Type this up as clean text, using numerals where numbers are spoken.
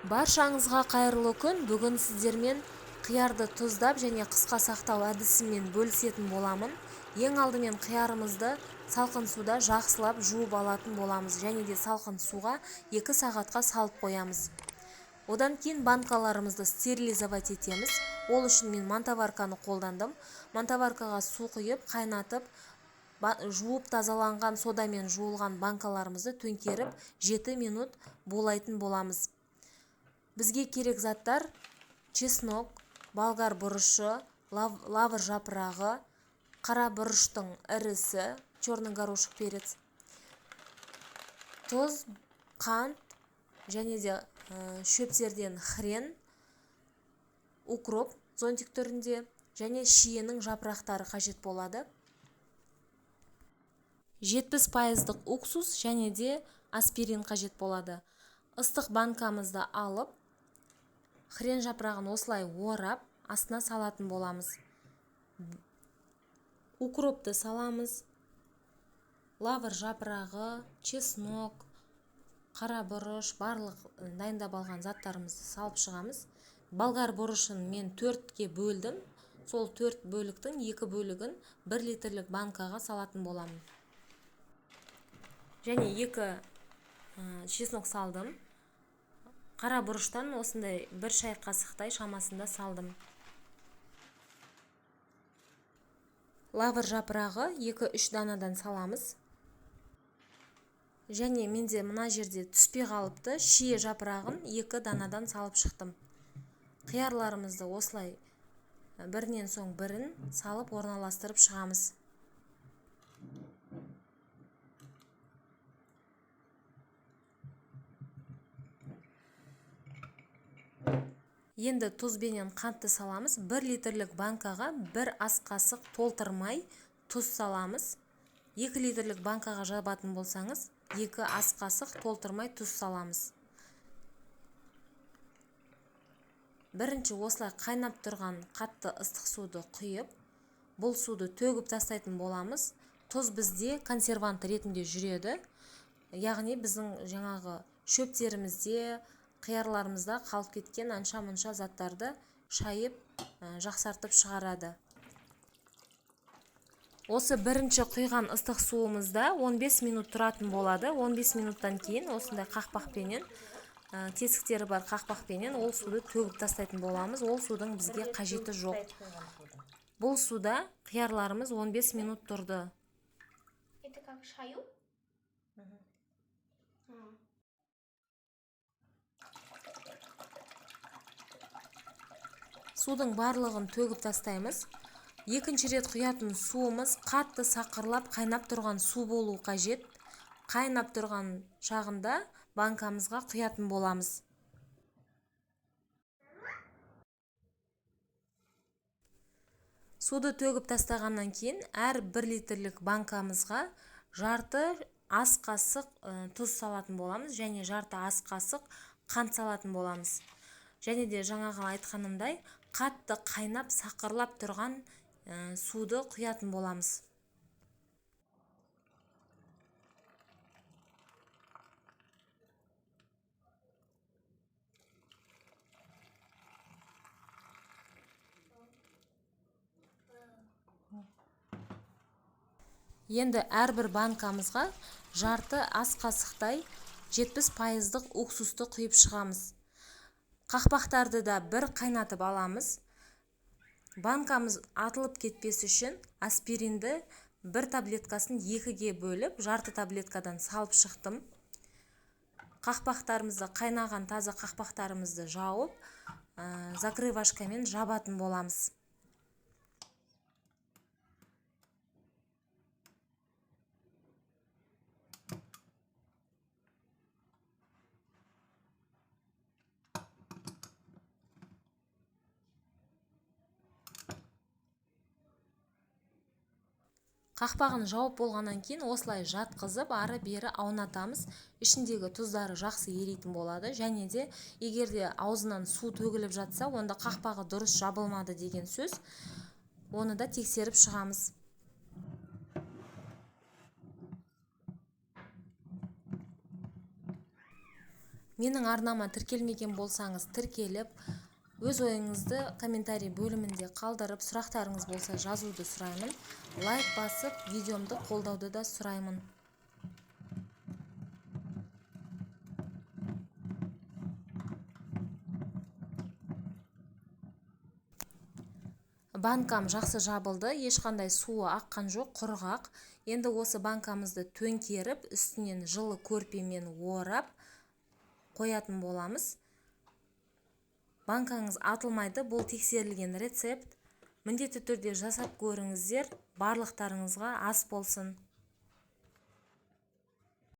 Баршаңызға қайырлы күн. Бүгін сіздермен қиярды тұздап және қысқа сақтау әдісімен бөлісетін боламын. Ең алдымен қиярымызды салқын суда жақсылап жуып алатын боламыз және де салқын суға 2 сағатқа салып қоямыз. Одан кейін банкаларымызды стерилизовать етеміз. Ол үшін мен мантоварканы қолдандым. Мантоваркаға су құйып, қайнатып, жуып тазаланған содамен жуылған банкаларымызды төңкеріп 7 минут булайтын боламыз. Бізге керек заттар: чеснок, болгар бұрышы, лавр жапырағы, қара бұрыштың ірісі, черный горошек перец, тұз, қант және де шөптерден хрен, укроп зонтик түрінде және шиенің жапырақтары қажет болады. 70% уксус және де аспирин қажет болады. Ыстық банкамызды алып, хрен жапырағын осылай орап, астына салатын боламыз. Укропты саламыз, лавр жапырағы, чеснок, қара бұрыш, барлық дайындап алған заттарымызды салып шығамыз. Болгар бұрышын мен 4-ке бөлдім. Сол 4 бөліктің 2 бөлігін 1 литрлік банкаға салатын боламын. Және 2 чеснок салдым. Қара бұрыштан осындай 1 шай қасықтай шамасында салдым. Лавр жапырағы 2-3 данадан саламыз. Және менде мына жерде түспей қалыпты, шие жапырағын 2 данадан салып шықтым. Қиярларымызды осылай бірінен соң бірін салып орналастырып шығамыз. Енді тұз бенен қантты саламыз. 1 литрлік банкаға 1 ас қасық толтырмай тұз саламыз. 2 литрлік банкаға жабатын болсаңыз, 2 ас қасық толтырмай тұз саламыз. Бірінші осылай қайнап тұрған қатты ыстық суды құйып, бұл суды төгіп тастайтын боламыз. Тұз бізде консервант ретінде жүреді. Яғни біздің жаңағы шөптерімізде, қиярларымызда қалып кеткен анша-мұнша заттарды шайып, жақсартып шығарады. Осы бірінші құйған ыстық суымызда 15 минут тұратын болады. 15 минуттан кейін осындай қақпақпенен, тесіктері бар қақпақпенен ол суды төгіп тастайтын боламыз. Ол судың бізге қажеті жоқ. Бұл суда қиярларымыз 15 минут тұрды. Это как шаю? Судың барлығын төгіп тастаймыз. Екінші рет құятын суымыз қатты сақырлап қайнап тұрған су болу қажет. Қайнап тұрған шағында банкамызға құятын боламыз. Суды төгіп тастағаннан кейін әр 1 литрлік банкамызға жарты ас қасық тұз салатын боламыз және жарты ас қасық қант салатын боламыз. Және де жаңағы айтқанымдай, қатты қайнап сақырлап тұрған суды құятын боламыз. Енді әрбір банкамызға жарты ас қасықтай 70% уксусты құйып шығамыз. Қақпақтарды да бір қайнатып аламыз. Банкамыз атылып кетпес үшін аспиринді бір таблеткасын 2-ге бөліп, жарты таблеткадан салып шықтым. Қақпақтарымызды, қайнаған таза қақпақтарымызды жауып, закрывашкамен жабатын боламыз. Қақпағын жауып болғаннан кейін осылай жатқызып, ары-бері аунатамыз. Ішіндегі тұздары жақсы еритін болады. Және де егер де аузынан су төгіліп жатса, онда қақпағы дұрыс жабылмады деген сөз. Оны да тексеріп шығамыз. Менің арнама тіркелмеген болсаңыз, тіркеліп, өз ойыңызды комментарий бөлімінде қалдырып, сұрақтарыңыз болса жазуды сұраймын. Лайк басып, видеомды қолдауды да сұраймын. Банкам жақсы жабылды, ешқандай суы аққан жоқ, құрғақ. Енді осы банкамызды төңкеріп, үстінен жылы көрпемен орап қоятын боламыз. Банкаңыз атылмайды, бұл тексерілген рецепт. Міндетті түрде жасап көріңіздер. Барлықтарыңызға ас болсын.